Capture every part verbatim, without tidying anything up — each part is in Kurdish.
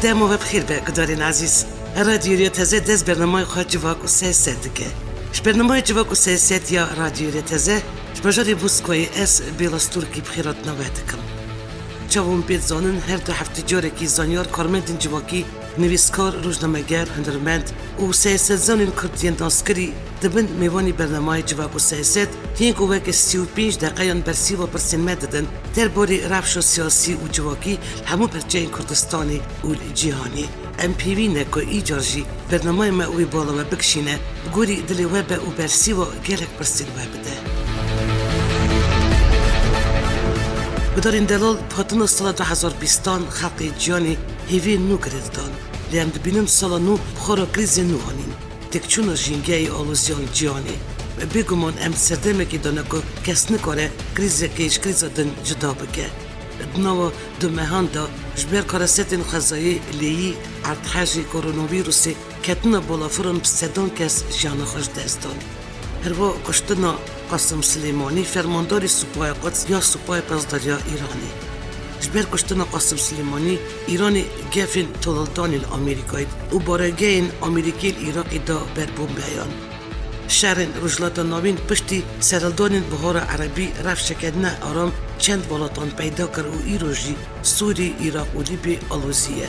Dema we bi xêr be, gudarên ezîz. Radyo Rêya Teze dest bernameyê xwe Civak û Siyaset dike. Ji bernameyê Civak û Siyaset ya Radyo Rêya Teze, ji bajarê Moskowayê ez, Bêla Stûrkî, bi xêrhatina we dikim. Çawa hûn pê dizanin, her du heftê carekî zanyar, karmendên civakî, nivîskar, rojnameger, hunermend û siyasetzanên Kurd yên naskirî dibin mêvanî bernameyê Civak û Siyaset, yên ku weke sî û pênc deqeyan bersîva pirsên me didin derbarê rewşa siyasî û civakî li hemû perçeyên Kurdistanê û li cîhanê. Em pêwî ne ku îcar jî bernameyê me wê bala we bikişîne, bi gorî dilê we be û bersîva gelek pirsên we bide. Gudarên delal, bi hatina sala du hezar bîstan xelkê cîhanê hêviyên nû girê didan. Lê em dibînin sala nû bi xwe re krîzên nû anîn. Têkçûna jîngehê aloziya li cîhanê. Bêguman em di serdemekê de ne ku kes nikare krîzekê ji krîza din cuda bike. Di nava du mehan de ji ber karesetên xwezayê, lêyî, erdhejê, koronavîrusê, ketina balafiran bi sedan kes jiyana xwe ji dest dan. Herwa kuştina Qasim Silêmanî, fermandarê Supaya Quds ya Supaya Pasdariya Îranê. Ji ber kuştina Qasim Silêmanî, Îranê gefên tolaltanê li Amerîkayê û baregehên Amerîkî li Iraqê da ber bombeyan. Şerên Rojhilata Navîn piştî serhildanên Bihara Erebî rewşeke ne aram çend welatan peyda kir û îro jî Sûrî, Iraq û Lîbya alozî ye.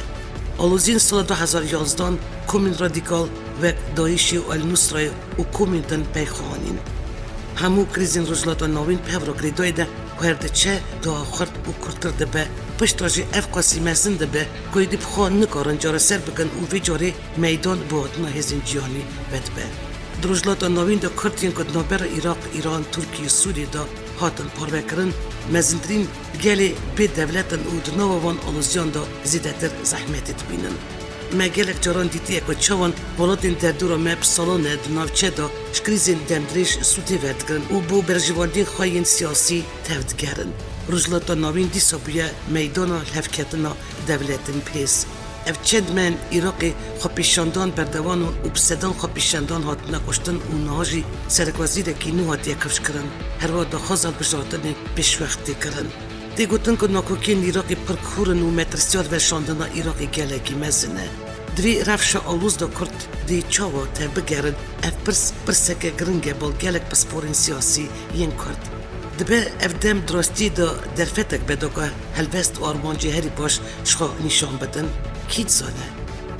Aloziyên sala du hezar yanzdan komên radîkal wek DAIŞê û El Nusrayê û komên din pey xwe anîn. Hemû krîzên Rojhilata Navîn bi hev re girêdayî ne û her diçe daha xurt û kurtir dibe. Piştre jî ev qasî mezin dibe ku êdî bi xwe nikarin careser bikin û vê carê meydan bi hatina hêzên cîhanî vedibe. Di Rojhilata Navîn de Kurd yên ku di navbera Iraq, Îran, Tirkiye û Sûriyê de hatin parvekirin, mezintirîn gelê bê dewlet in û di nava van aloziyan de zêdetir zehmetê dibînin. Me gelek caran dîtiye ku çawan welatên derdora me bi salan e di navçe de ji krîzên demdirêj sûdê werdigirin û bo berjewendiyên xwe yên siyasî tevdigerin. Rojhilata Navîn dîsa bûye meydana lihevketina dewletên pêz. Ev çend meh in Iraqê xwepêşandan berdewam in û bi sedan xwepêşandan hatine kuştin û niha jî serekwezîrekî nû hatiye kifşkirin. Herwiha daxwaza hilbijartinê pêşwextê kirin. Tê gotin ku nakokiyên Iraqê pir kûr in û metirsiyat veşandina Iraqê gelekî mezin e. Di vê rewşa aloz de Kurd dê çawa tevbigerin? Ev pirs, pirseke giring e bo gelek pisporên siyasî yên Kurd. Dibe ev dem di rastiyê de derfetek be da ku helbest û armancê herî baş ji xwe nîşan bidin? Kî dizane?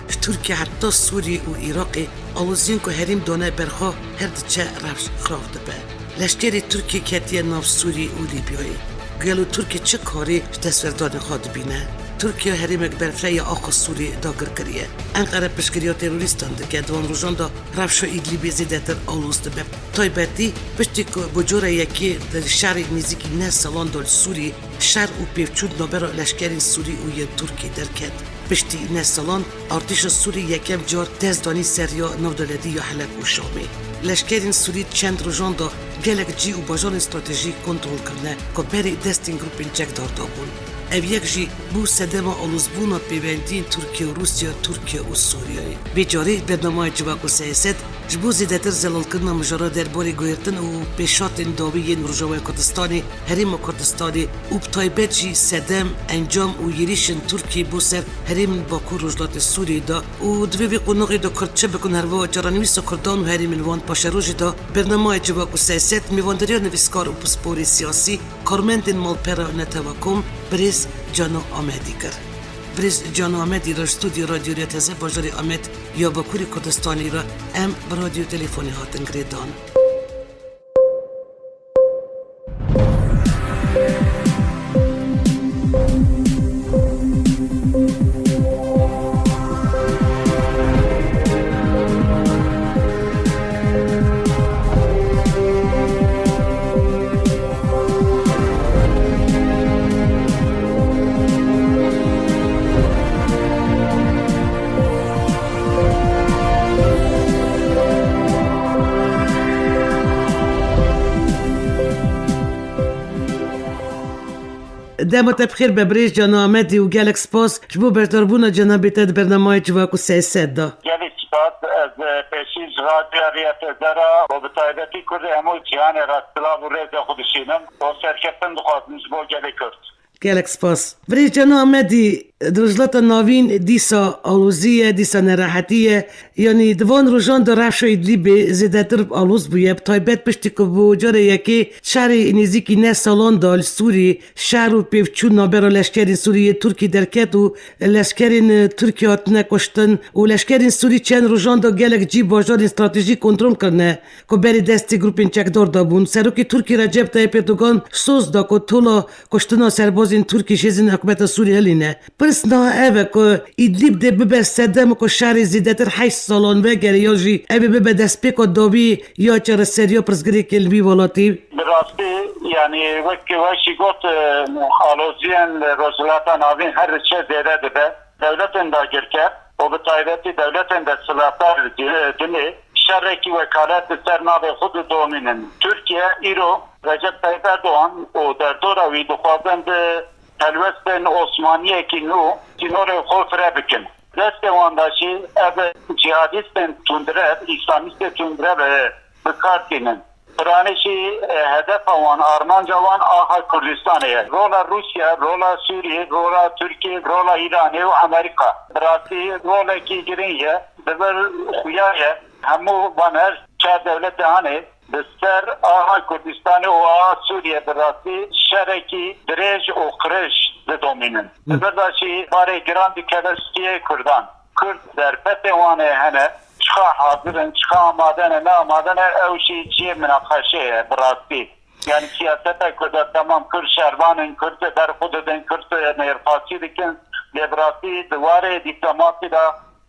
Ji Tirkiye heta Sûriyê û Iraqê aloziyên ku herêm dane ber xwe her diçe rewş xirab dibe. Leşkerê Tirkiyê ketiye nav Sûriyê û Lîbyayê. Gelo Tirkiye çi karî ji destwerdanê xwe dibîne? Tirkiye herêmek berfireh ya axa Sûriyê dagir kiriye. Enqere piştgiriya terorîstan dike. Di van rojan de rewşa Îdlîbê zêdetir aloz dibe. Taybetî piştî ku bi cara yekê di şerê nêzîkî neh salan de li Sûriyê şer û pêvçûn navbera leşkerên Sûrî û yên Tirkî derket. Piştî neh salan artêşa Sûrî yekem car dest danî ser ya navdewletî ya Heleb û Şamê. Leşkerên Sûrî çend rojan de gelek cî û bajarên stratejîk kontrol kirine ku berê destên grûpên çekdar de bûn. Ev yek jî bû sedema alozbûna pêwendiyên Tirkiye û Rûsya, Tirkiye û Sûriyeyê. Vê carê bernameyê Civak û Siyaset ji bo zêdetir zelalkirina mijara derbarê guhertin û pêşhatên dawî yên Rojavayê Kurdistanê, Herêma Kurdistanê û bi taybet jî sedem, encam û êrîşên Tirkiyê bo ser herêmên Bakur Rojhilatê Sûriyê de û di vê vê qonaxê de Kurd çi bikin, herwiha caranivîsa Kurdan û herêmên wan paşerojê de bernameyê Civak û Siyaset mêvandariya nivîskar û pisporê siyasî, karmendên malpera Netewa Kom, birêz Cano Amedî kir. Birêz Cano Amedî re ji stûdyo Radyo Rêya Teze bajarê Amed ya Bakurê Kurdistanê re em bi radyo telefonê hatin girêdan. Dema te bi xêr be birêz Cano Amedî û gelek spas ji bo beşdarbûna cenabê te di bernameyê Civak û Siyaset de. Gelek spas, ez, e, pêşî ji Radyoya Rêya Teze re û bi taybetî Kurdê hemû cîhanê re silav û rêzê xwe dişînim û serkeftin dixwazim ji bo gelê Kurd. Gelek spas. Birêz Cano Amedî, Di Rojhilata Navîn dîsa alozî ye, dîsa nerehetî ye. Yanî di van rojan de rewşa Îdlîbê zêdetir aloz bûye. Bi taybet piştî ku bû carê yekê şerê nêzîkî neh salan de li Sûrî şer û pêvçûn navbera leşkerên Sûrî yê Tirkî derket û leşkerên, e, Tirkî hatine kuştin û leşkerên Sûrî çend rojan de gelek cî bajarên stratejî kontrol kirine ku berê destê grûpên çekdar de bûn. Serokê Tirkî Recep Tayyip Erdogan soz da ku tola kuştina serbazên Tirkî ji hêzên hikûmeta Sûrî hilîne. Pirs niha ev e ku Îdlîb dê bibe sedema ku şerê zêdetir heşt salan vegere ya jî ev ê bibe destpêka dawî ya çareseriya pirsgirêkê li vî welatî? Bi rastî, yanî wek we jî got, e, aloziyên li Rojhilata Navîn her diçe zêde dibe. Dewletên dagirker û bi taybetî dewletên desthilatdar di-, dinê şerekî wekalet li ser navê xwe didomînin. Tirkiye îro Recep Tayyip Erdogan û derdora wî dixwazin bi helwestên Osmaniyekî nû sînorên xwe fireh bikin. Destê wan de jî ev cîhadîstên tundrev, îslamîstê tundrev, e, bi kar tînin. Piranî jî, e, hedefa wan, armanca wan axa Kurdistanê ye. Rola Rûsya, rola Sûriyê, rola Tirkiyê, rola Îranê û Amerîka. Bi rastî rolekî girîng e. Di vir xuya ye. Hemû van her çar dewletê hanê bi ser axa Kurdistanê û axa Sûriyê bi rastî şerekî dirêj û qirêj didomînin. Di vir de jî barê giran dikeve stûyê Kurdan. Kurd derfetê wan ê hene, çiqa hazir in, çiqa amade ne, ne amade ne, ew jî cihê minaqeşê ye bi rastî. Yanî siyaseta Kurda, temam Kurd şervan in, Kurd ê ber xwe didin, Kurd ê mêrxasî dikin, lê bi rastî di warê dîplomasî de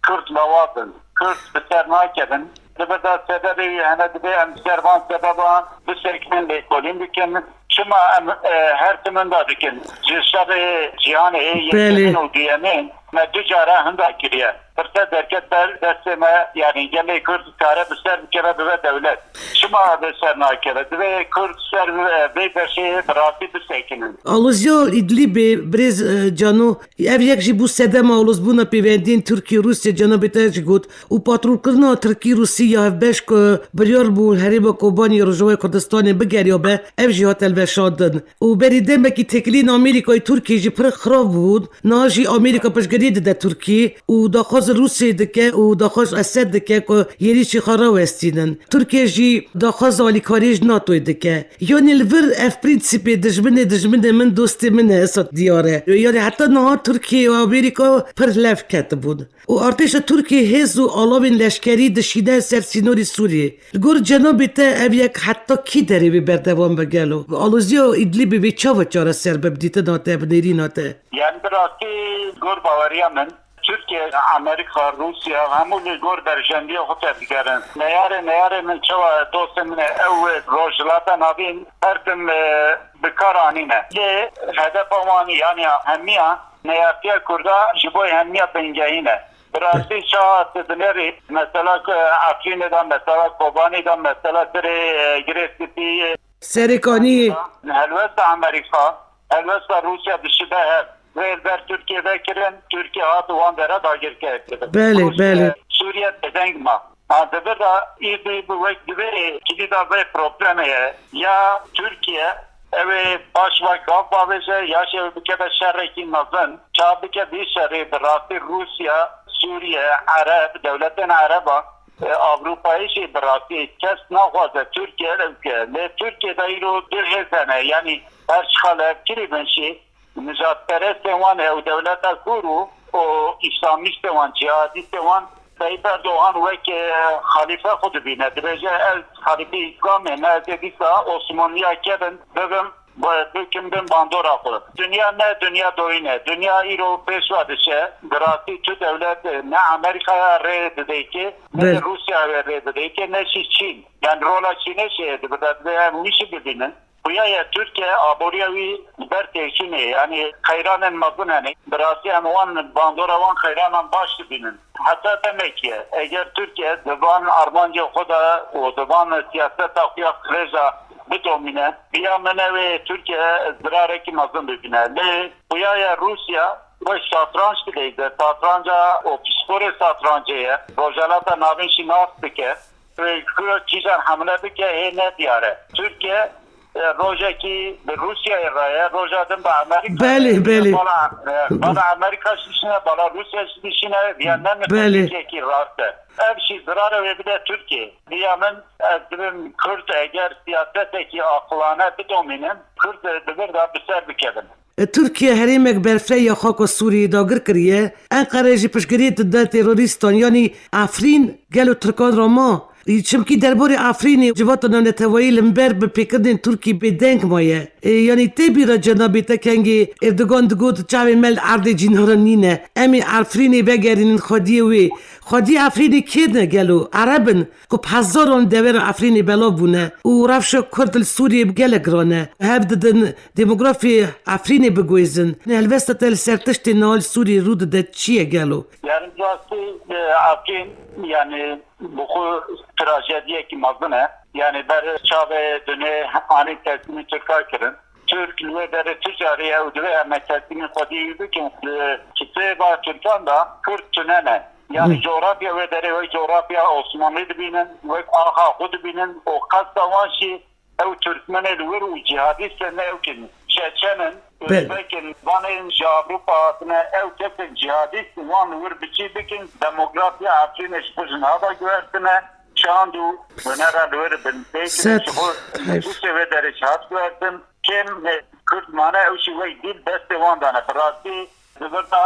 Kurd lawaz in, Kurd bi ser nakevin. Di vir de sebebê wî hene, divê em ser van sebeba bisekinin, lêkolîn bikin. Çima em, e, her tim wenda dikin? Ji şerê cîhanê ê Belê. Yekemin û duyemîn me du cara hinda kiriye. Firseta derket ber destê me, yanî gelê Kurd kare bi ser bikeve bibe dewlet. Çima bi ser nakeve? Divê Kurd ser bi, vê beşê bi rastî bisekinin. Aloziya Îdlîbê, birêz, e, Cano, ev yek jî bû sedema alozbûna pêvendiyên Tirkî û Rûsya, cenabê te jî got, û patrolkirina Tirkî-Rûsî ya hevbeş ku biryar bû herêma Kobanî ya Rojavayê Kurdistanê bigeriyabe, ev jî hate hilweşandin. Û berî demekî têkiliyên Amerîkayê Tirkiyê jî pir xirab bûn. Niha jî Amerîka piştgiriyê dide Tirkiyê û daxwaz Rûsiyê dike û daxwaz Esed dike ku êrîşî xwe rawestînin. Tirkiye jî daxwaz alîkariyê ji NATOyê dike. Yanî li vir ev prensîpê dijminê dijminê min, dostê min e, Esad diyar e. Yanî heta niha Tirkiye û Amerîka pir lev ketibûn. Û artêşa Tirkiyê hêz û alavên leşkerî dişîne ser sînorê Sûriyê. Li gor cenabê te ev yek heta kî derê wê berdewam be gelo? Aloziya Îdlîbê wê çawa çareser be bi dîtina te, bi nêrîna te? Yani bi rastî li gor baweriya min, Tirkiye, Amerîka, Rûsya hemû li gor berjendiya xwe tevdigerin. Neyarê, neyarê min çawa dostê min e, ew Rojhilata Navîn her tim, e, bi kar anîne. Lê hedefa wan, yani hemiya neyartiya Kurda ji bo hemiya bingehîn e. Bi rastî çawa tu dinêrî, mesela ku Efrînê de, mesela Kobanî de, mesela Sirê, e, Girê Spî, e, Serêkanî. Helwesta Amerîka, helwesta Rûsya dişibe hev. Vê li ber Tirkiye vekirin, Tirkiye hat wan dera dagirker kirin. Belê, Rûsya, belê. Sûriye bêdeng ma. Ha, di vir de îdî bi wek divê kilîda vê problemê ye. Ya Tirkiye ew ê paş ve gav bavêje, ya jî ew bikeve şerekî mezin. Ça bike vî şerê bi rastî Rûsya, Sûriye, Ereb, dewletên Ereba, e, Ewropayê jî bi rastî kes naxwaze Tirkiye ew bike. Lê Tirkiye de îro du hêz hene, yanî her çiqa levkirî bin jî, nijadperestên wan û dewleta Kur û, û îslamîstê wan, cîhadîstê wan, Tayyip Erdogan wek, e, xalîfe xwe dibîne. Dibêje, ez xalîfê Îslamê me, ez ê dîsa Osmanliya kevin, bibim, bi-, bikim bin bandora xwe. Dinya ne, dinya doyîn e. Dinya îro pêş ve diçe. Bi rastî tu dewlet, e, ne Amerîkaya rê didê ki, ne Belê. Rûsya wê rê didê ki, ne jî Çîn. Yani rola Çînê jî heye, dibide, divê em wî jî bibînin. Xuya ye Tirkiye aboriya wî li ber têkçûnê, yanî qeyranên mezin hene. Bi rastî em wan bandora wan qeyranan baş dibînin. Heta demekî ye, eger Tirkiye di van armancê xwe de û di van siyaseta xwe ya qirêj de bidomîne, bi ya min ew ê Tirkiye zirarekî mezin bibîne. Lê xuya ye Rûsya wek satranç dileyze, satranca û pîsporê satrancê ye. Rojhilata Navîn jî nas dike. Wê kîjan hemle bike hê ne diyar e. Tirkiye E, rojekî bi Rûsyayê re ye, roja din bi Amerîka Belê, re ye. Belê. Bala, e, bala Amerîka jî dişîne, bala Rûsya jî dişîne, viya ne Belê. Miqedîsiyekî rast e. Ev jî zirarê wê bide Tirkiyê. Viya min, ez dibim Kurd eger siyasetekî aqilane bidomînin, Kurd, e, di vir de bi ser bikevin. Tirkiye herêmek berfireh ya xaka Sûriyê dagir kiriye. Enqere jî piştgiriyê dide terorîstan, yanî Efrîn gelo Tirkan re ma? Çimkî derbarê Efrînê civata navneteweyî li ber bi pêkirinên Tirkî bêdeng maye. Ê, yanî tê bîra cenabê te kengê Erdogan digot çavê me li erdê cînara nîne. Em ê Efrînê vegerînin xwediyê wê. Xwediyê Efrînê kê ne gelo? Ereb in ku bi hezaran devera Efrînê belav bûne û rewşa Kurd li Sûriyê gelek giran e. Hev didin demografê Efrînê biguhêzin. Helwesta te li ser tiştên niha li Sûriyê rû dide çi ye gelo? Yani rastî, e, Efrîn, yani bi xwe trajediyekî mezin e. Yani ber çavê dunê anî teslîmî Tirka kirin. Tirk li wê derê tu carî ew divê em teslîmî xwediyê wî bikin. Li kitêba Tirkan de Kurd tune ne. Yani Hı. Coğrafya wê derê wek coğrafya Osmanlî dibînin, wek axa xwe dibînin û qesta wan jî ew Türkmenê li wir û cihadîst ne ew kin. Çeçen in, Be- Özbek in, van ên ji Avrupa hatine, ew kesên cihadîst wan li wir bi çî bikin, demografya Efrînê ji xwe ji nava guhertine, çand û hunera li wir bin pê kirin, Set, ji xwe heyf. Nifûsê wê derê ji hat guhertin. Kêm, e, Kurd mane, ew jî wek dîl destê wan dane. Bi rastî, di vir de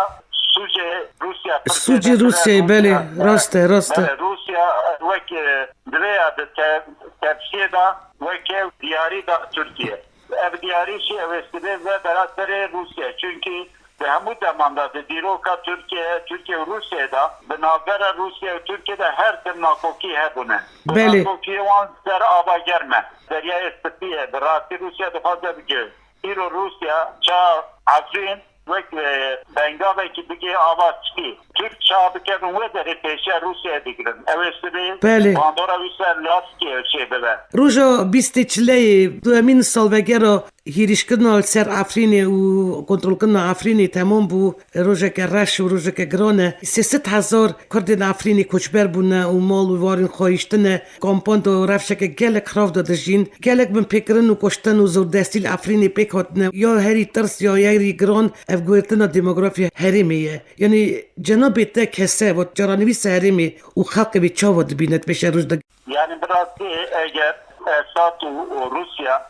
sûcê Rûsya pir Sûcê zêde tire. Rûsyayê, belê, Rûsya, rast e, rast e. Belê, Rûsya, e, wek, e, di vê ya di te-, tepsiyê de wek ew diyarî da Tirkiye. Ev diyarî jî ew ê sibê ve bera serê Rûsya. Çunkî di hemû deman de di dîroka Tirkiye, Tirkiye û Rûsyayê de, di navbera Rûsya û Tirkiye de her tim nakokî hebûne. Û Belê. Nakokiyê wan ser ava germ e. Deryayê Spî ye. Bi rastî Rûsya dixwaze bike. Îro Rûsya ça Efrîn wek, e, bengavekî bike ava spî. Tirk ça bikevin wê derê pêşiya Rûsyayê digirin. Ew ê sibê Belê. Bandora wî ser Laskê çê bibe. Roja bîstê çileyê, duhemîn salvegera hêrişkirina li ser Efrînê û kontrolkirina Efrînê temam bû. Rojeke reş û rojeke giran e. Sê sed hezar Kurdên Efrînê koçber bûne û mal û warên xwe hiştine. Kampanda rewşeke gelek xirav de dijîn. Gelek binpêkirin û kuştin û zordestî li Efrînê pêk hatine. Ya herî tirs ya herî giran ev guhertina demografya herêmê ye. Yanî cenabê te kese, wat caranivîsa herêmê û xelkê wê çawa dibîne di pêşeroj de? Yani bi rastî eger Esad û, û Rûsya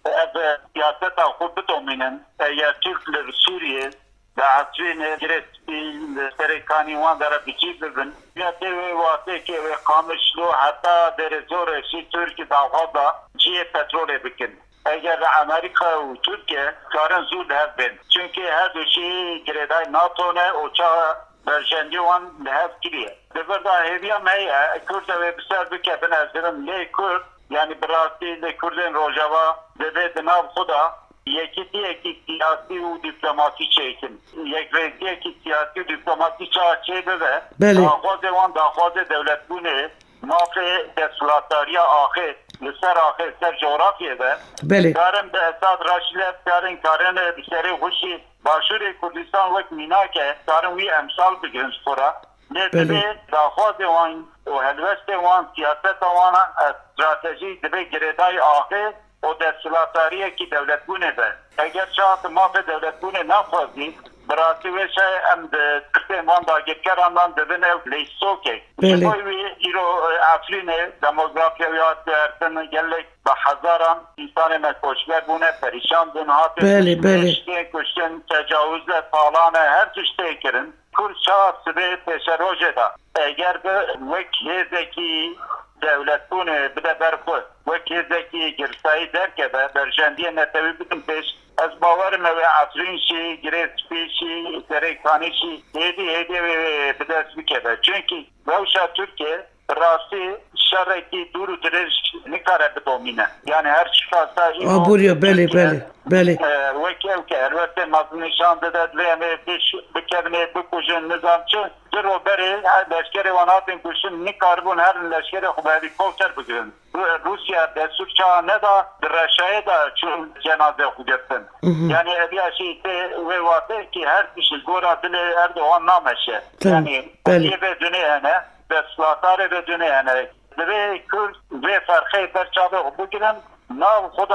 ev siyaseta xwe bidomînin, eger Tirk li Sûriyê Li Efrînê girê spî li serê kanî wan de re bi cî bibin. Ya tê wê watê ke wê Qamişlo heta Derê Zorê jî Tirk daxwaza cihê petrolê bikin. Eger Amerîka û Tirkiye karin zû li hev bên. Çunkî her du jî girêdayî NATO ne û ça berjendî wan li hev kiriye. Di vir de hêviya me heye, Kurd ew ê bi ser bikevin, ez dirim lê Kurd, yanî bi rastî li Kurdên Rojava divê di nav xwe de yekîtiyekî siyasî û dîplomasî çêkin. Yekrêziyekî siyasî û dîplomasî çawa çêbibe, Belê. Daxwazê wan daxwazê dewletbûnê, mafê desthilatdariya axê li ser axê ser cografyê be. Belê. Karin bi Esad re şîle bikarin, karin bi serê xwe jî Başûrê Kurdistan wek mînake, karin wî emsal bigirin ji xwe re. Lê Belê. Divê daxwazê wan û helwestê wan, siyaseta wan, e, stratejî divê girêdayî axê û desthilatdariyekî dewletbûnê be. Eger çaxê mafê dewletbûnê naxwazî, bi rastî wê çaxê em di tirsên van dagirkeran de dibin ew leyîsokek. Ji Belê. Bo wî îro, e, Efrînê demografya wî hat guhertin, gelek bi hezaran însanê me koçber bûne, perîşan bûn, hatin Belê, kuştin, belê. Tiştên kuştin, tecawizle, talane, her tişt tê kirin. Kurd çawa sibê pêşerojê de eger bi wek hêzekî dewletbûnê bide ber xwe, wek hêzekî girsayî derkeve, berjendiyê netewî bidin pêş, ez bawer im ew ê Efrîn jî, Girê Spî jî, Serê Kanî jî hêdî hêdî wê bi dest bikeve. Çunkî rewşa Tirkiye bi rastî şerekî dûr û dirêj nikare bidomîne. Yani her çiqasa îro Aboriya, belê, Tirkiye, belê, belê. E, wek ew ke helwestê mezin nîşan dide, divê em ê biş-, bikevin ê bikujin, nizam çi. Di ro berê leşkerê wan hatin kuştin, nikaribûn herin leşkerê xwe bi helîkopter bigirin. Ru-, Rûsya destûr çawa neda, di reşayê de çûn cenazê xwe girtin. Mhm. Yani ev ya jî tê wê watê ki her tişt li gora dilê Erdogan nameşe. Tamam, Yani belê. Yê vê dunê hene, desthilatdarê vê dunê hene. Divê Kurd vê ferqeyê ber çavê xwe bigirin, nav xwe de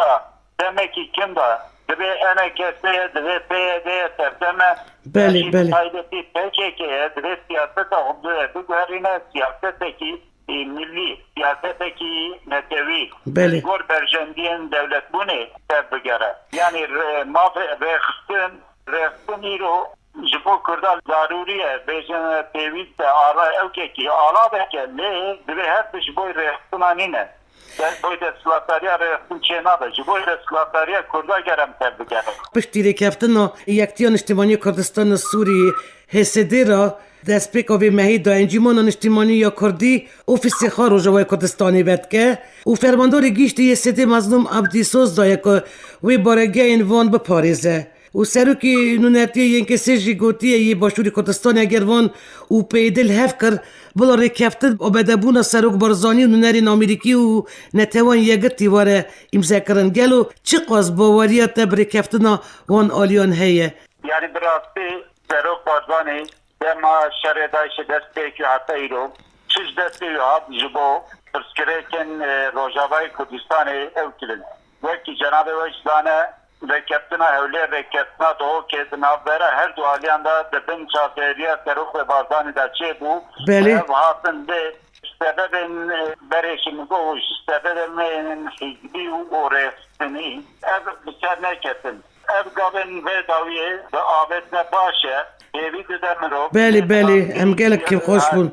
demekî kin de divê E N K S ye, divê P Y D ye, serdeme. Belê, belê. Taybetî P K K ye, divê siyaseta xwe bi-, biguherîne siyasetekî, e, milî, siyasetekî netewî, Belê. Gor berjendiyên dewletbûnê tevbigere. Yanî re-, mafê rêxistin, rêxistin îro ji bo Kurda zarûrî ye, bêjin pêwîst e, ara ewkekî, alaveke, lê divê her tişt ji bo rêxistina nîne. Boy desthilatdariya rêxistin çênabe. Ji bo desthilatdariya Kurda ger em tevbigerin. Piştî rêkeftina Yektiya Niştimanî ya Kurdistana Sûriyê, H S D, re destpêka vê mehê de Encûmena Niştimanî ya Kurdî ofîsê xwe Rojavayê Kurdistanê vedike û fermandarê giştî H S D Mezlûm Ebdî soz daye ku wê baregehên van biparêze. Û serokê nûnertiyê Y N K S jî gotiye, yê Başûrê Kurdistanê eger van û P Y D li hev kir, bila rêkeftin amedebûna Serok Barzanî û nûnerên Amerîkî û Netewên Yekgirtî were îmzekirin. Gelo çiqas baweriya te bi rêkeftina wan aliyan heye? Yanî bi rastî Serok Barzanî dema şerê DAIŞê dest pê kir heta îro, çi ji destê wî hat ji bo pirsgirêkên, e, Rojavayê Kurdistanê ew kirin. Wekî cenabê we jî zane, rêkeftina Hewlêr, rêkeftina Duhokê di navbera her du aliyan de di bin çavdêriya Serok Barzanî de çêbû. Belê. Ev hatin lê ji sebebên, e, berê jî min got, ji sebebên hizbî û rêxistinî ev bi ser neketin. Ev gavên vê dawiyê bi avêtine baş e. Hêvî dide mirov. Belê, belê. Em gelek kêfxweş bûn.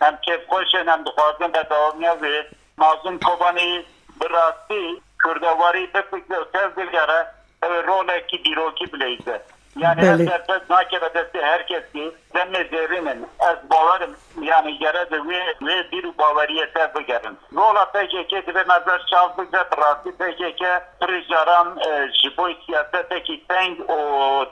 Em kêfxweş in, em dixwazin berdewamiya vê. Mazlûm Kobanî bi rastî kurdewarî bifikre û tevbigere, ew ê rolekî dîrokî bileyze. Yanî ev Belê. derfet nakeve destê her kesî. Demê zêrîn in. Ez bawer im, yanî gere di wê, wê bîr û baweriyê tevbigerin. Rola P K K divê me ber çav bigre, bi rastî P K K pirî caran, e, ji bo siyasetekî teng û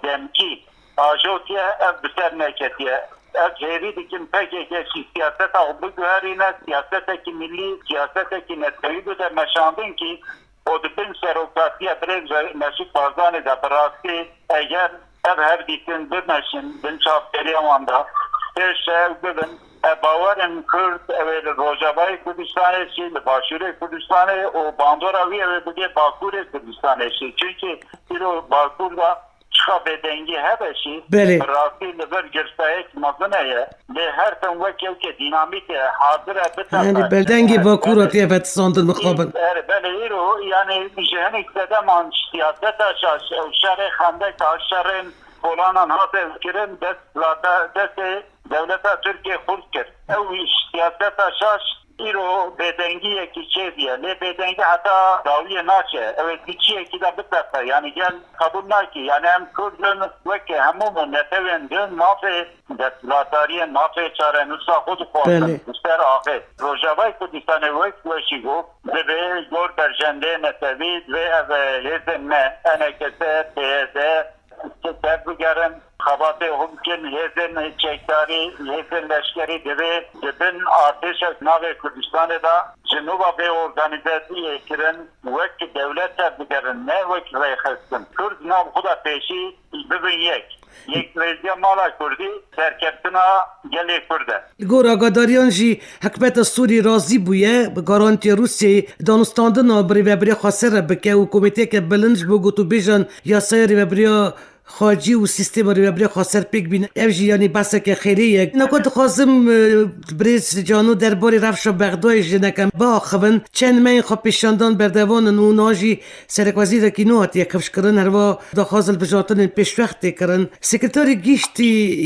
demkî ajotiye, ev bi ser neketiye. Ez hêvî dikim P K K jî siyaseta xwe biguherîne, siyasetekî milî, siyasetekî netewî bide meşandin kî û di bin serokatiya birêz Re-, Mesûd Barzanî de bi rastî eger ev hevdîtin bimeşin bin çavdêriya wan de, pêş ew bibin, ez bawer im Kurd, ew ê li Rojavayê Kurdistanê jî, li Başûrê Kurdistanê û bandora wî ew ê bigê Bakurê Kurdistanê jî. Çunkî îro Bakur de çiqa bêdengî hebe jî, Belê. bi rastî li vir girsayek mezin heye. Lê her tim wek ewkê dînamîk e, hazir e biteqe. Yanî bel-, dengê Bakur hatiye vetisandin mixabin. Erê, belê, îro, yanî ji hinek sedeman siyaseta şaş, ew şerê xendeka, şerên kolanan hate kirin, dest, destê dewleta Tirkiyê xurt kir. Ew siyaseta şaş îro bêdengiyekî çêdiye. Lê bêdengî heta dawiyê naçe. Ew ê di çiyekî de biteqe. Yanî gel qebûl nake. Yanî em Kurd in, weke hemû netewên din mafê desthilatdariyê, mafê çarenûsa xwe dixwazin. Belê. Li ser axê. Rojavayê Kurdistanê wek we jî got, divê gor berjendê netewî, divê ev hêzên me, E N K S, P Y D, tevbigerin, xebatê xwe bikin, hêzên çekdarî, hêzên leşkerî divê di bin artêşek navê Kurdistanê de ji nû ve bê organîze biyê kirin, wek dewlet tevbigerin, ne wek rêxistin. Kurd nav xwe de pêşî bibin yek. Yekrêziya mala Kurdî serkeftina gelê Kurd e. Li gor agadariyan jî hikûmeta Sûrî razî bûye bi garantiya Rûsyayê danûstandina bi rêvebiriya xweser re bike û komîteyeke bilind ji bo gotûbêjan yasaya rêvebiriya xwecî û sîstema rêvebiriya xweser pêk bîne. Ev jî yanî behseke xêrê ye. Nako dixwazim, e, birêz Cano derbarê rewşa Bexdayê ji nekem biaxivin. Çend mehên xwepêşandan berdewam in û niha jî serekwezîrekî nû hatiye kifşkirin, herwiha daxwaz hilbijartinên pêşwext tê kirin. Sekreterê Giştî,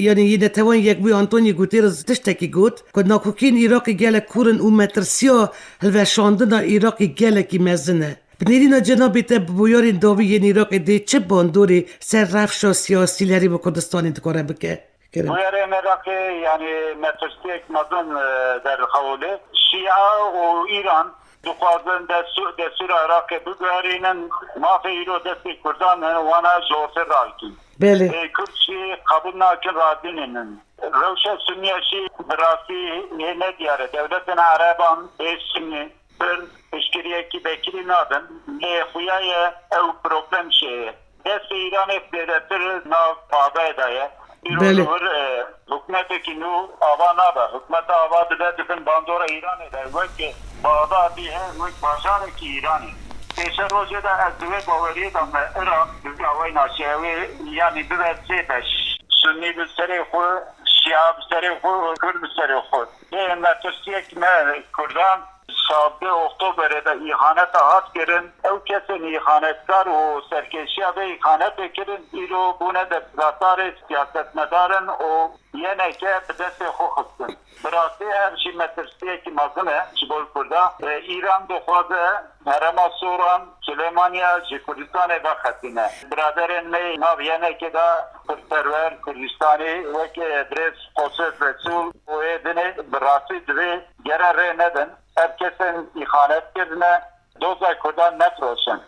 yanî yê Netewên Yekbûyî Antonio Guterres tiştekî got ku nakokiyên Iraqê gelek kûr in û metirsiya hilweşandina Iraqê gelekî mezin e. Bi nêrîna cenabê te bi bûyerên dawî yên Iraqê dê çi bandorê ser rewşa siyasî li Herêma Kurdistanê dikare bike? Kerem. Bûyerên Iraqê, yanî metirsiyek mezin, e, derxewilê. Şîa û Îran dixwazin destû-, destûra Iraqê biguherînin, mafê îro destê Kurdan e, wana jortir rakin. Belê. Ê, Kurd jî qebûl nakin, razî nînin. Rewşa Sunniya jî bi rastî hê nediyar e. Dewletên Ereban ê Sunnî pir piştgiriyekî vekirî nadin. Lê xuya ye ew problem çi ye. Destê Îranê zêdetir nav Bexdayê de ye. Îro Belê. li vir, e, hikûmetekî nû ava nabe. Hikûmeta ava dibe di bin bandora Îranê de. Wek Bexda bî he, wek bajarekî Îranê. Pêşerojê de ez di wê baweriyê de me Iraq bi awayna şewê, yanî bibe sê beş. Sunnî bi serê xwe, Şia bi serê xwe, Kurd bi serê xwe. Lê metirsiyek me Kurdan, şazdeh Oktoberê de îxaneta hat kirin. Ew kesên îxanetkar û serkêşiya vê îxanetê kirin, îro bûne desthilatdarê siyasetmedar in û Y N K bi destê xwe xistin. Bi rastî ev jî metirsiyekî mezin e ji bo Kurda. E, Îran dixwaze herêma Soran, Silêmaniya ji Kurdistanê vexetîne. Biraderên me yê nav Y N K de Kurdperwer Kurdistanî wek, e, birêz Qoses Resûl û ê dinê bi rastî divê gere rê nedin. Ev kesên îxanet kirine, doza Kurdan nefiroşin.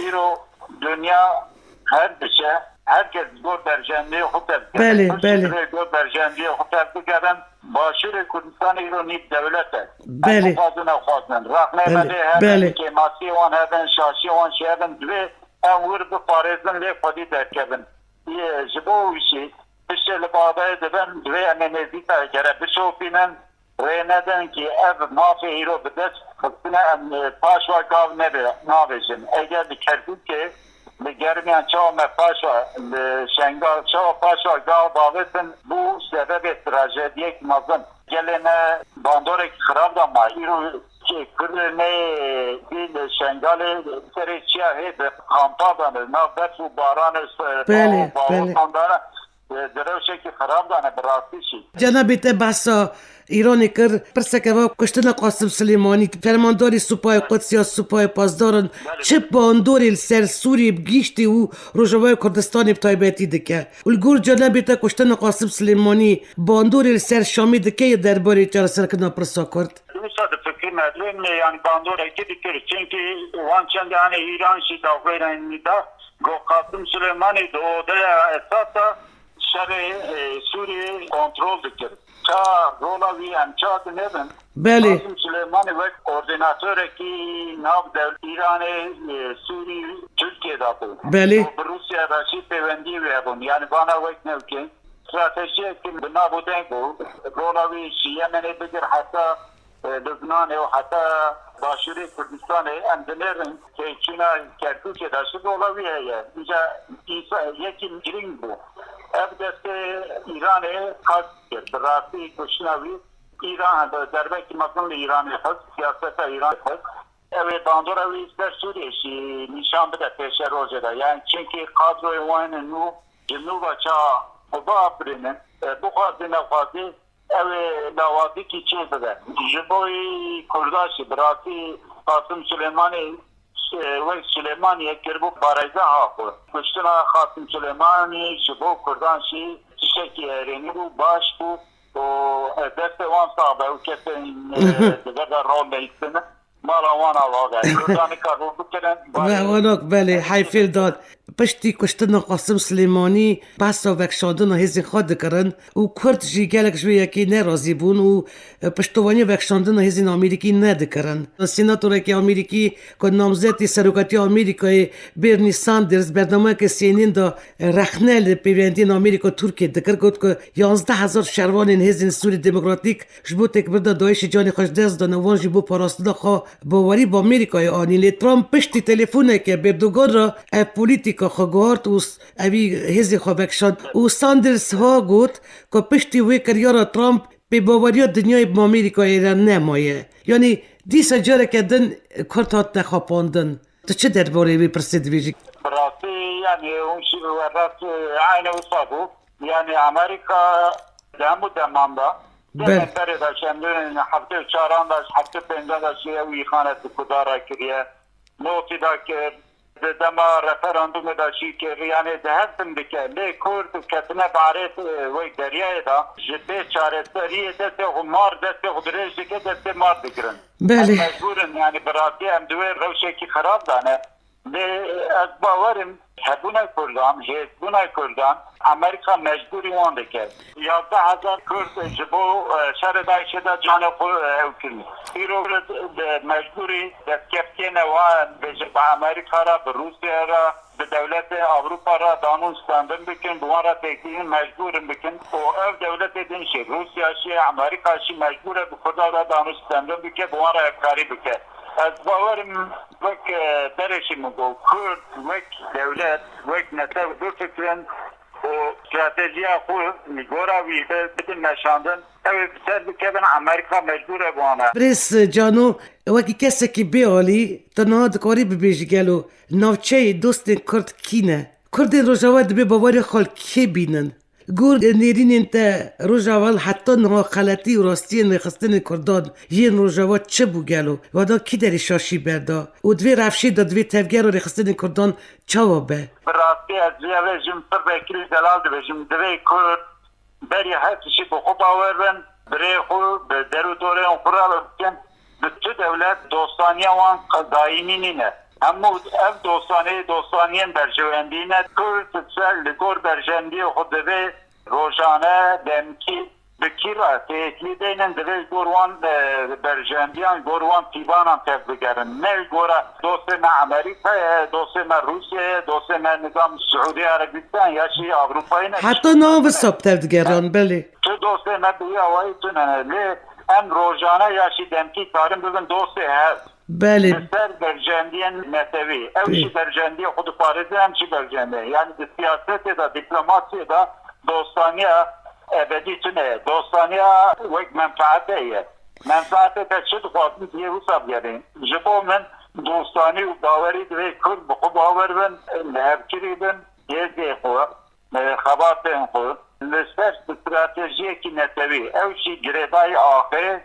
Îro dinya her diçe, her kes gor berjendiyê xwe tevdikeve. Belê, Piştî belê. Divê gor berjendiyê xwe tevdikevin. Başûrê Kurdistanê îro nîv dewlet e. Belê. Em bixwazin, nexwazin. Rexnê Belê, me lê hebe, belê. Kêmasiyê wan hebin, şaşiyê wan jî hebin. Divê em wir biparêzin, lê xwedî derkevin. Yê, ji bo wî jî tiştê li bavê dibin, divê em ê nêzîka gere bişopînin. Rê nedin ki ev mafê îro bi dest xistine em, e, paşwa gav nebe, navêjin. Eger li Kerkûkê, li Germiyan çawa me paşwa, li Şengal çawa paşwa gav bavêtin, bû sebebê trajediyek mezin. Gelê me bandorek xirab da ma. Îro ki kurê me dî li Şengalê serê çiya hê bi kampa dane, nav berf û baranê se-, Belê, bawo, bawo belê. Kandane. Di rewşekî xirab de ne, bi rastî jî. Cenabê te behsa Îranê kir, pirseke va kuştina Qasim Silêmanî, fermandarê Supayê Quds ya Supayê Pasdaran, Belê. Çi bandorê li ser Sûriyê bi giştî û Rojavayê Kurdistanê bi taybetî dike? Û li gor cenabê te kuştina Qasim Silêmanî bandorê li ser Şamê dike ya derbarê çareserkirina pirsa Kurd? Wisa di fikrî me, divê min ê, yanî, bandorekî dikir. Çimkî wan çendê anê Îran jî daxwêrên da, got Qasim Silêmanî di odeya esas de şerê, e, Sûriyê kontrol dikir. Ça rola wî em ça dinêrin? Belê. Qasim Silêmanî wek koordînatorekî nav dewlet Îranê, e, Sûrî, Tirkiyê de bû. Belê. Û bi Rûsya re jî pêwendiyê wî hebûn. Yanî vana wek newkê stratejiyekî bi nav û deng bû. Rola wî ji Yemenê bigir heta, e, Lubnanê û heta başûrê Kurdistanê em dinêrin têkçûna Kerkûkê de jî rola wî heye. Înca însa-, yekî girîng bû. Ev destê Îranê qas kir. Bi rastî kuştina wî Îran, derbekî mezin li Îranê xist, siyaseta Îranê xist. Ew ê bandora wî ser Sûriyê jî nîşan bide pêşerojê de. Yani çimkî kadroyê wan nû ji nû ve ça xwe biafirînin, e, bixwazî nexwazî ew ê lawazîkî çê bibe. Ji bo wî Kurda jî bi rastî Qasim Silêmanî, e, wek Silêmaniyê kiribû parêzeha xwe. Kuştina Qasim Silêmanî ji bo Kurdan jî tiştekî erênî bû, baş bû û, e, destê wan sax be û kesên, e, di vir de rol leyîstin. Mala wan ava be. Kurdan nikar rû bikirin. Ve wanok belê, heyfê li dad. Piştî kuştina Qasim Silêmanî, behsa vekşandina hêzên xwe dikirin û Kurd jî gelek ji vê yekê nerazî bûn û, e, piştovaniya vekşandina hêzên Amerîkî nedikirin. Senatorekî Amerîkî ku namzetê serokatiya Amerîkayê Bernie Sanders bernameyeke CNN de, e, rexne li pêwendiyên Amerîka Tirkiye dikir, got ku yanzdeh hezar şervanên hêzên Sûrî Demokratîk ji bo têkbirina DAIŞê canê xwe ji dest dane, wan jî bo parastina xwe bawerî bi Amerîkayê anî. Lê Trump piştî telefoneke bi Erdogan re ev polîtîka xwe guhart û s-, evî hêzê xwe vekişand. Û Sanders ha got ku piştî wê kiryara Trump bêbaweriya dinyayê bi Amerîkayê re nemaye. Yanî dîsa careke din Kurd hatine xapandin. Tu çi derbarê vê pirsê dibêjî? Bi rastî, yani, hûn jî bi we rast, e, aynî wisa bû. Yani, Amerîka di hemû deman de, Bel. Demên berê de çendin heftê û çaran de, heftê û pêncan de jî ew îxanet bi Kurda re kiriye. Notî de kir, di dema referandumê de jî kir. Yani, di hev bin dike. Lê Kurd û ketine barê, e, wek deryayê de, ji bê çareseriyê destê xwe mar, destê xwe dirêj dike, destê mar digirin. Belê. Em mecbûr in, yani bi rastî em di wê rewşekî xirab de ne. Lê ez bawer im hebûna Kurdan, hêzbûna Kurdan, Amerîka mecbûrî wan dike. Yazdeh hezar Kurd ji bo, e, şerê DAIŞê de canê xwe, e, hew kirin. Îro Kurd, e, mecbûrî destkeftiyê ne wa bêje bi Amerîka re, bi Rûsya re, bi dewletê Ewropa re danûn stendin bikin, bi wan re têkilîn mecbûr in bikin. Û ev dewletê din jî, Rûsya jî, Amerîka jî mecbûr e bi Kurda re danûn stendin bike, bi wan re hevkarî bike. Ez bawerim wek, e, berê jî min got, Kurd wek dewlet, wek netew bifikirin û stratejiya xwe li gora wî bi-, bidin meşandin, ew ê bi ser bikevin, Amerîka mecbûr e bi wan e. Birêz Cano, wekî kesekî bê alî, tu niha dikarî bibêjî gelo navçeyê dostên Kurd kî ne? Kurdên Rojava dibê bawerê xwe li kê bînin? Gor nêrînên te roja ewil heta niha xeletî û rastiyên rêxistinên Kurdan yên Rojava çi bû gelo? Wada kî derê şaşî berda? Û di vê rewşê de divê tevgera rêxistinên Kurdan çawa be? Bi rastî ez vê yavê jim pir vekirî delal dibêjim. Divê Kurd berî her tiştî bi xwe bawer bin, bi rê xwe, bi der û dorên xwe re bikin. Bi tu dewlet dostaniya wan daîmî nîne. Hemû ev dostanê, dostaniyên berjewendî ne. Kurd ser li gor berjewendiyê xwe divê rojane, demkî, bi kî re têkilî deynin, divê gor wan, e, berjendiyan, gor wan pîvanan tevbigerin. Ne gora dostê me Amerîka ye, dostê me Rûsya ye, dostê me nizam Siûdî Erebistan ya jî Avrupayê ne. Heta niha wisa bi tevdigeran, belê. Tu dostê me bi wî awayî tune ne. Lê em rojane ya jî demkî karin bibin dostê hev. Belê. Li ser berjendiyên netewî. Ew Pê. jî berjendiya xwe diparêzin, em jî berjendiye. Yani di siyasetê de, diplomasiyê de dostaniya ebedî tune ye. Dostaniya wek menfaete ye. Menfaete te çi dixwazin, tu yê wisa bigerîn. Ji bo min dostanî û bawerî divê Kurd bi xwe bawer bin, li hevkirî bin, hêzê xwe, e, xebatên xwe li ser stratejiyekî netewî, ew jî girêdayî axê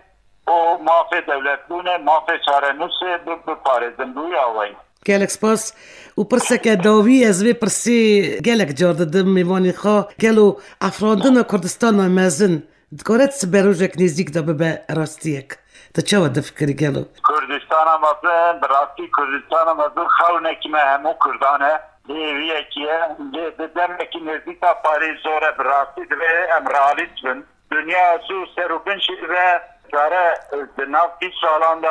û mafê dewletbûnê, mafê çarenûsê bi-, biparêzin, bi wî awayî. Gelek spas. Û pirseke dawî, ez vê pirsê gelek car didim mêvanê xwe, gelo afirandina Kurdistana mezin dikare di siberojek nêzîk de bibe rastiyek? Tu çawa difikirî gelo? Kurdistana mezin, bi rastî Kurdistana mezin xewnekî me hemû Kurdan e. Hêviyekî ye. Lê di demekî nêzîka parî zor e, bi rastî divê em realîst bin. Dinya zû ser û bin jî dibe, kare di nav bîst salan de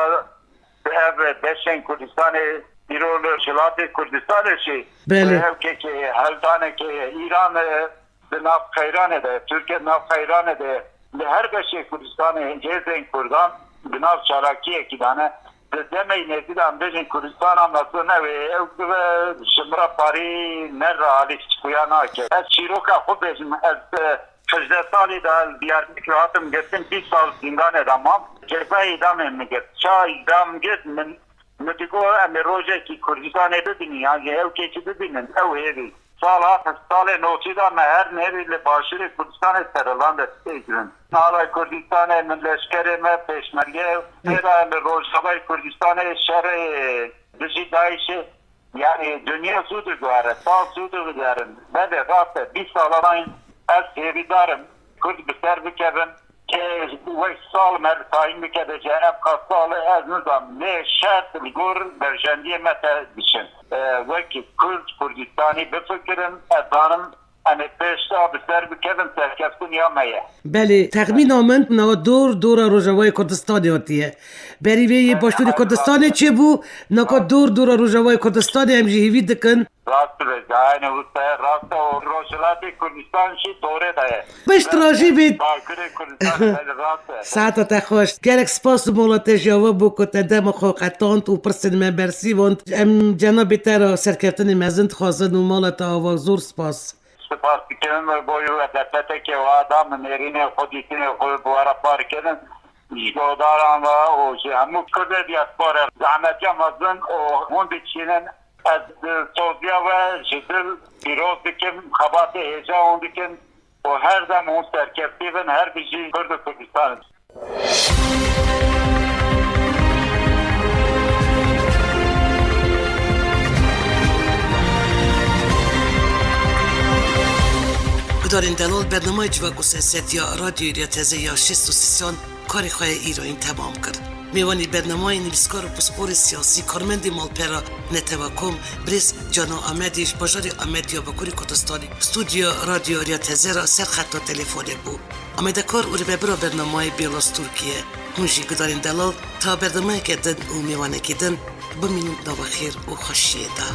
ev beşên Kurdistanê, îro li Rojhilatê Kurdistanê jî, Belê. ev kekê heldanekê ye. Îran, e, di nav qeyranê de, Tirkiye di nav qeyranê de, li her beşê Kurdistanê hêzên Kurdan di nav çalakiyekî de ne. Di demê nêzî de em bêjin Kurdistana mezin ew ê, ew bibe ji min re parî nerealîst xuya nake. Ez çîroka xwe bêjim, ez, e, hejdeh salî de li Diyarbekir hatim girtin, bîst sal zîndanê de mam. Ceza îdamê min girt. Ça îdam girt min, min digot em ê rojekî Kurdistanê bibînin, yan jî ew kekî bibînin, ew hêvî. Sala, salê notî de me her nêrî li başûrê Kurdistanê serelan dest pê kirin. Nala Kurdistanê min leşkerê me pêşmerge, têra li Rojavayê Kurdistanê şerê dijî DAIŞê, yani dinya zû diguhere, sal zû diguherin. Belê rast e, bîst sala mayîn ez hêvîdar im Kurd bi ser bikevin. Ke wek sal me li tayîn bike de, ev qas sal e, ez nizam. Lê şert li gor berjendiyê me te diçin. E, wek Kurd, Kurdistanî bifikirin, ez zanim em ê pêşta bi ser bikevin, serkeftiniya me ye. Belê, texmîna min niha dor dora Rojavayê Kurdistanê hatiye. Berî vê yê Başûrê Kurdistanê çêbû, naka dor dora Rojavayê Kurdistanê em jî hêvî dikin. Rast dibêje, aynî wisa ye, rast e û Rojhilatê Kurdistan jî dorê de ye. Pişt re jî bê. Bakurê Kurdistanê, belê rast e. Saeta te xweş. Gelek spas û mala te jî ava bû ku te dema xwe qetand û pirsên me bersivand. Em cenabê te re serkeftinê mezin dixwazin û mala te ava, zor spas. Spas dikim bo wî derfetekê wa da min nêrînê xwe, dîtinê xwe bi we re parkirin. Ji guhdaran ve û ji hemû Kurdê diaspora zehmetiya mezin û hûn dikişînin. Ez di soziya we ji dil pîroz dikim, xebatê hêja hûn dikin û her dem hûn serkeftî bin, her bijî Kurd û Kurdistan. Gudarên delal, bernameyê Civak û Siyaset ya Radyoyê Rêya Teze ya şêst û sêyan karê xwe yê îroyîn temam kir. Mêwanî bernameyê nivîskar û pisporê siyasî, karmendê malpera Netewa Kom, birêz Cano Amedî ji bajarê Amedî ya Bakurê Kurdistanê, stûdyoya Radyoya Rêya Teze re ser xeta telefonê bû. Amadekar û rêvebira bernameyê Bêlas Turkiye. Hûn jî gudarên delal ta bernameyeke din û mêvanekî din bimînin nava xêr û xweşiyê de.